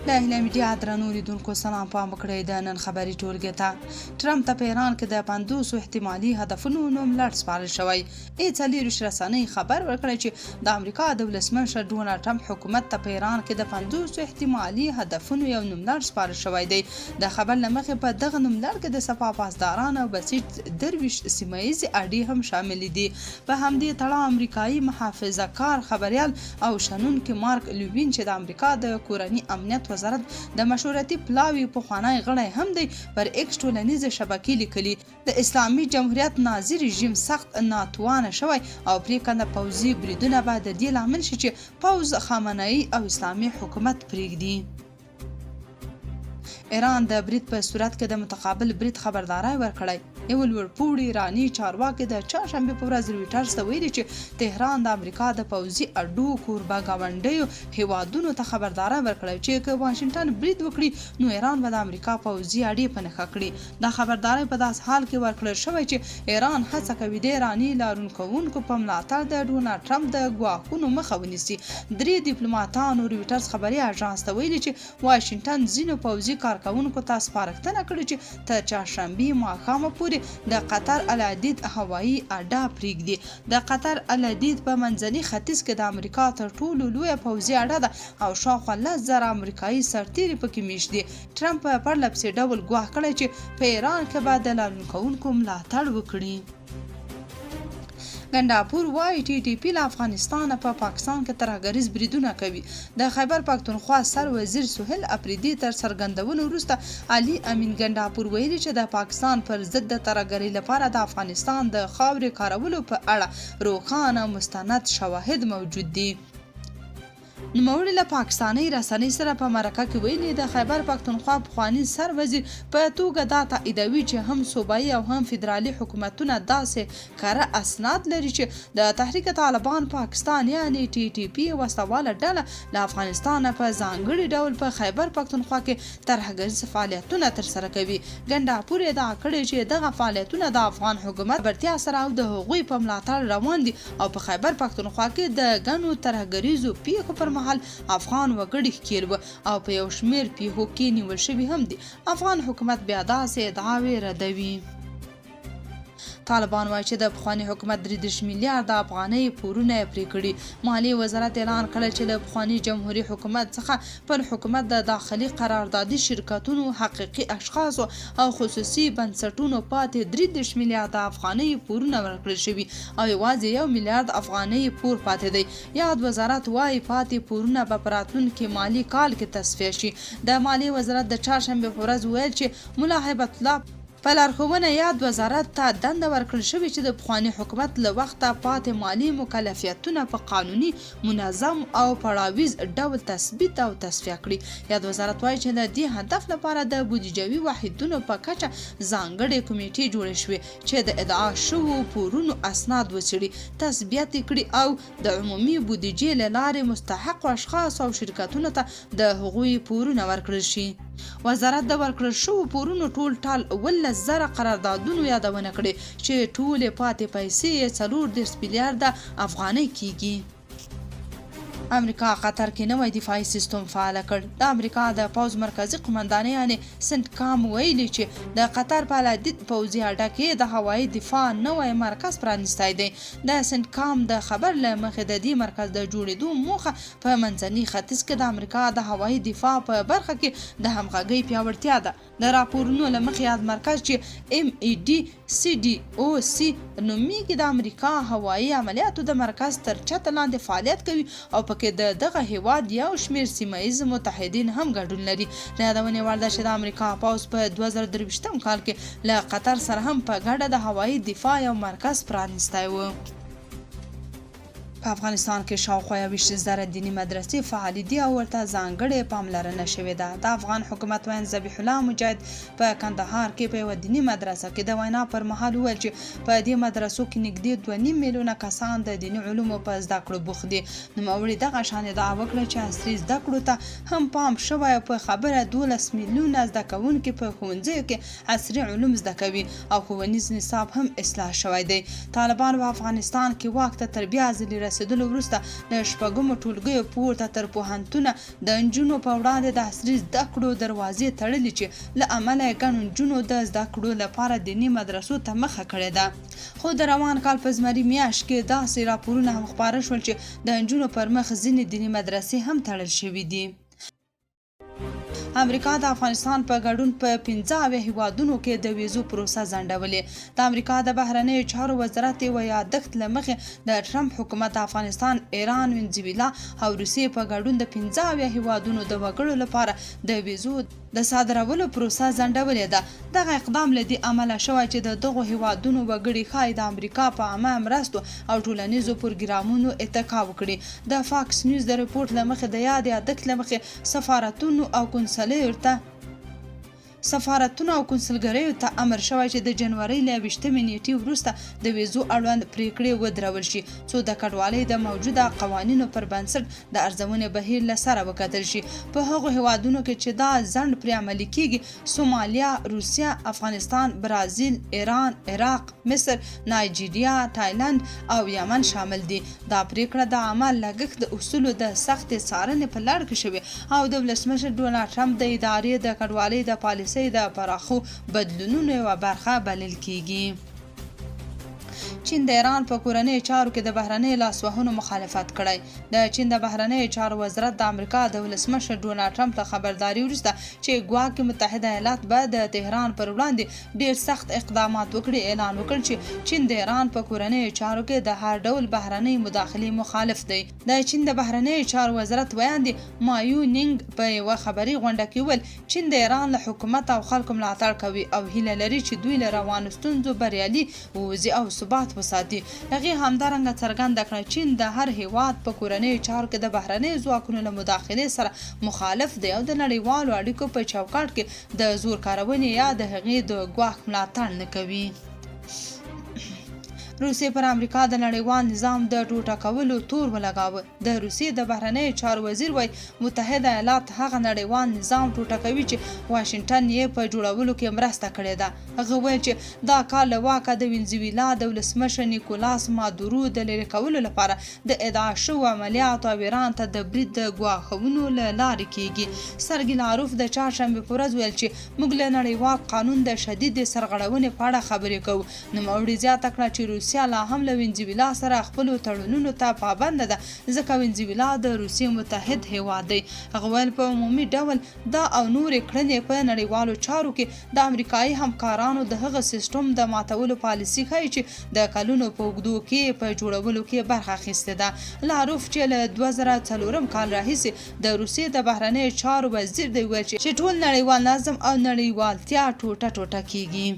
له هیله میډیا درنو لیدونکو سلام، پام وکړئ د نن خبري ټولګې ته. ټرمپ ته په ایران کې د 50 احتمالي هدفونو نوملړ سپارل شوی. ای 24 رسنۍ خبر ورکړی چې د امریکا د ولسمشر ډونالډ ټرمپ حکومت ته په ایران کې د 50 احتمالي هدفونو یو نوملړ سپارل شوی دی. د خبر له مخې په دغه نوملړ کې د سپاه پاسداران او بسیج 23 سیمه ییزې اډې هم شاملې دي. په همدې تړاو امریکایي محافظه کار خبریال او شنونکي مارک لوین چې د امریکا د کورني امنیت وزارت د مشورتي پلاوي پخوانی غړی هم دی، پر ایکس ټولنیزې شبکې لیکلي، د اسلامي جمهوریت نازي رژیم سخت ناتوانه شوی او پرېکنده پوځي بریدونه به د دې لامل شي چې پوځ خامنهيي او اسلامي حکومت پرېږدي. ایران د برید په صورت کې د متقابل برید خبرداری ورکړی. یو لوړپوړي ایراني چارواکي د چهارشنبې په ورځ رویټرز ته ویلي چې تهران د امریکا د پوځي اډو کوربه ګاونډیو هیوادونو ته خبرداری ورکړی چې که واشنګټن برید وکړي نو ایران به د امریکا پوځي اډې په نښه کړي. دا خبرداری په داسې حال کې ورکړل شوی چې ایران هڅه کوي د ایراني لاریون کوونکو په ملاتړ د ډونالډ ټرمپ د ګواښونو مخه ونیسي. درې دیپلوماتانو رویټرز خبري اژانس ته ویلي چې واشنګټن ځینو پوځي کارکوونکو ته سپارښتنه کړې چې تر چهارشنبې ماښامه پورې د قطر العدید هوایي اډه پرېږدي. د قطر العدید په منځني ختیځ کې د امریکا تر ټولو لویه پوځي اډه ده او شاوخوا 10,000 امریکایي سرتېري پکې مېشت دي. ټرمپ په پرلپسې ډول ګواښ کړی چې په ایران کې به د لاریون کوونکو ملاتړ وکړي. ګنډاپور وايي، ټي ټي پي له افغانستانه په پاکستان کې ترهګریز بریدونه کوي. د خیبر پښتونخوا سر وزیر سهیل اپریدي تر څرګندونو وروسته علي امین ګنډاپور ویلي چې د پاکستان پر ضد د ترهګرۍ لپاره د افغانستان د خاورې کارولو په اړه روښانه او مستند شواهد موجود دي. نوموړي له پاکستانۍ رسنۍ سره په مرکه کې ویلي، د خیبر پښتونخوا پخواني سر وزیر په توګه دا تاییدوي چې هم صوبايي او هم فدرالي حکومتونه داسې کره اسناد لري چې د تحریک طالبان پاکستان یعنې ټي ټي پي وسله واله ډله له افغانستانه په ځانګړي ډول په خیبر پښتونخوا کې ترهګریز فعالیتونه ترسره کوي. ګنډاپور ادعا کړې چې دغه فعالیتونه د افغان حکومت خبرتیا سره او د هغوی په ملاتړ روان دي او په خیبر پښتونخوا کې د ګڼو ترهګریزو پیښو پر مهال افغان وګړي ښکیل و او په یو شمیر پیښو کې نیول شوي هم دي. افغان حکومت بیا داسې ادعاوې ردوي. طالبان وایي چې د پخواني حکومت 33 میلیارده افغانۍ پورونه یې پرې کړي. مالیې وزارت اعلان کړی چې له پخواني جمهوري حکومت څخه پر حکومت د داخلي قراردادي شرکتونو، حقیقي اشخاصو او خصوصي بنسټونو پاتې 33 میلیارده افغانۍ پورونه ورکړل شوي او یوازې یو میلیارد افغانۍ پور پاتې دی. یاد وزارت وايي، پاتې پورونه به په راتلونکي مالي کال کې تصفیه شي. د مالیې وزارت د چهارشنبې په ورځ وویل چې ملا هیبت الله په لارښوونه یاد وزارت ته دنده ورکړل شوې چې د پخواني حکومت له وخته پاتې مالي مکلفیتونه په قانوني، منظم او پړاویز ډول تثبیت او تصفیه کړي. یاد وزارت وايي چې د دې هدف لپاره د بودیجوي واحدونو په کچه ځانګړې کمېټې جوړې شوې چې د ادعا شوو پورونو اسناد وڅېړي، تثبیت یې کړي او د عمومي بودیجې له لارې مستحقو اشخاصو او شرکتونو ته د هغوی پورونه ورکړل شي. وزارت د ورکړل شوو پورونو ټول ټال 17,000 قراردادونو یادونه کړې چې ټولې پاتې پیسې یې 34 میلیارده افغانۍ کېږي. امریکا قطر کې نوی دفاعي سیستم فعال کړ. د امریکا د پوځ مرکزي قومندانۍ یعنې سنټکام ویلي چې د قطر په العدید پوځي اډه کې د هوایي دفاع نوی مرکز پرانیستی دی. د سنټکام د خبر له مخې د دې مرکز د جوړېدو موخه په منځني ختیځ کې د امریکا د هوایي دفاع په برخه کې د همغږۍ پیاوړتیا ده. د راپورونو له مخې یاد مرکز چې ایم ای ډي سي ډي او سي نومیږي د امریکا هوایي عملیاتو د مرکز تر چتر لاندې فعالیت کوي او پکې د دغه هیواد یو شمېر سیمه ییز متحدین هم ګډون لري. د یادونې وړ ده چې د امریکا پوځ په 2023 کال کې له قطر سره هم په ګډه د هوایي دفاع یو مرکز پرانیستی و. په افغانستان کې شاوخوا 21,000 دیني مدرسې فعالې دي او ورته ځانګړې پاملرنه شوې ده. د افغان حکومت ویاند ذبیح الله مجاهد په کندهار کې په یوه دیني مدرسه کې د وینا پر مهال وویل چې په دې مدرسو کې نږدې 2.5 میلیونه کسان د دیني علومو په زده کړو بوخت دي. نوموړي دغه شان ادعا وکړه چې عصري زده کړو ته هم پام شوی او په خبره 12 میلیونه زده کوونکي په ښوونځیو کې عصري علوم زده کوي او ښوونیز نصاب هم اصلاح شوی دی. طالبان په افغانستان کې واک ته تر بیا ځلي رسېدو رسېدلو وروسته له شپږمو ټولګیو پورته تر پوهنتونه د نجونو په وړاندې د عصري زده کړو دروازې تړلي چې له امله یې ګڼو نجونو د زده کړو لپاره دیني مدرسو ته مخه کړې ده. خو د روان کال په زمري میاشت کې داسې راپورونه هم خپاره شول چې د نجونو پر مخ ځینې دیني مدرسې هم تړل شوې دي. امریکا د افغانستان په ګډون په 75 هیوادونو کې د ویزو پروسه ځنډولې. د امریکا د بهرنیو چارو وزارت یوه یادښت له مخې د ټرمپ حکومت د افغانستان، ایران، وینزویلا او روسیې په ګډون د 75 هیوادونو د وګړو لپاره د ویزو د صادرولو پروسه ځنډولې ده. دغه اقدام له دې امله شوی چې د دغو هیوادونو وګړي ښايي د امریکا په عامه مرستو او ټولنیزو پروګرامونو اتکا وکړي. د فاکس نیوز د رپوټ له مخې د یاد یادښت له مخې سفارتونو او کونسلیو ته سفارتونو او کونسلګریو ته امر شوی چې د جنورۍ له 21مې نېټې وروسته د ویزو اړوند پرېکړې ودرول شي، څو د کډوالۍ د موجوده قوانینو پر بنسټ د ارزونې بهیر له سره وکتل شي. په هغو هېوادونو کې چې دا ځنډ پرې عملي کېږي، سومالیا، روسیه، افغانستان، برازیل، ایران، عراق، مصر، نایجیریا، تایلند او یمن شامل دي. دا پرېکړه د عامه لګښت د اصولو د سختې څارنې په لړ کې شوې او د ولسمشر ډونالډ ټرمپ د ادارې د کډوالۍ د پالیسۍ د پراخو بدلونونو یوه برخه بلل کېږي. چین د ایران په کورنیو چارو کې د بهرنیو لاسوهنو مخالفت کړی. د چین د بهرنیو چارو وزارت د امریکا د ولسمشر ډونالډ ټرمپ له خبرداري وروسته چې ګواکې متحده ایالات به د تهران پر وړاندې ډېر سخت اقدامات وکړي، اعلان وکړ چې چین د ایران په کورنیو چارو کې د هر ډول بهرنۍ مداخلې مخالف دی. د چین د بهرنیو چارو وزارت ویاندې مایو نینګ په یوه خبري غونډه کې وویل، چین د ایران له حکومت او خلکو ملاتړ کوي او هیله لري چې دوی له روانو ستونزو بریالي ووځي او ثبات وساتي. هغې همدارنګه څرګنده کړه، چین د هر هېواد په کورنیو چارو کې د بهرنیو ځواکونو له مداخلې سره مخالف دی او د نړیوالو اړیکو په چوکاټ کې د زور کارونې یا د هغې د ګواښ ملاتړ نه کوي. روسیې پر امریکا د نړیوال نظام د ټوټه کولو تور ولګاوه. د روسیې د بهرنیو چارو وزیر وایي، متحده ایالات هغه نړیوال نظام ټوټه کوي چې واشنګټن یې په جوړولو کې مرسته کړې ده. هغه وویل چې دا کار له واکه د وینزویلا د ولسمشر نیکولاس مادورو د لرې کولو لپاره د ادعا شوو عملیاتو او ایران ته د برید د ګواښونو له لارې کېږي. سرګي لاروف د چهارشنبې په ورځ وویل چې موږ له نړیوال قانون د شدیدې سرغړونې په اړه خبرې کوو. نوموړي زیاته کړه چې روسیه لا هم له وینزویلا سره خپلو تړونونو ته پابنده ده، ځکه وینزویلا د روسیې متحد هېواد دی. هغه وویل، په عمومي ډول دا او نورې کړنې په نړیوالو چارو کې د امریکايي همکارانو د هغه سیسټم د ماتولو پالیسي ښيي چې د کلونو په اوږدو کې یې په جوړولو کې برخه اخیستې ده. لاروف چې له 2004 کال راهیسې د روسیې د بهرنیو چارو وزیر دی وویل چې ټول نړیوال نظم او نړیوالتیا ټوټه ټوټه کېږي.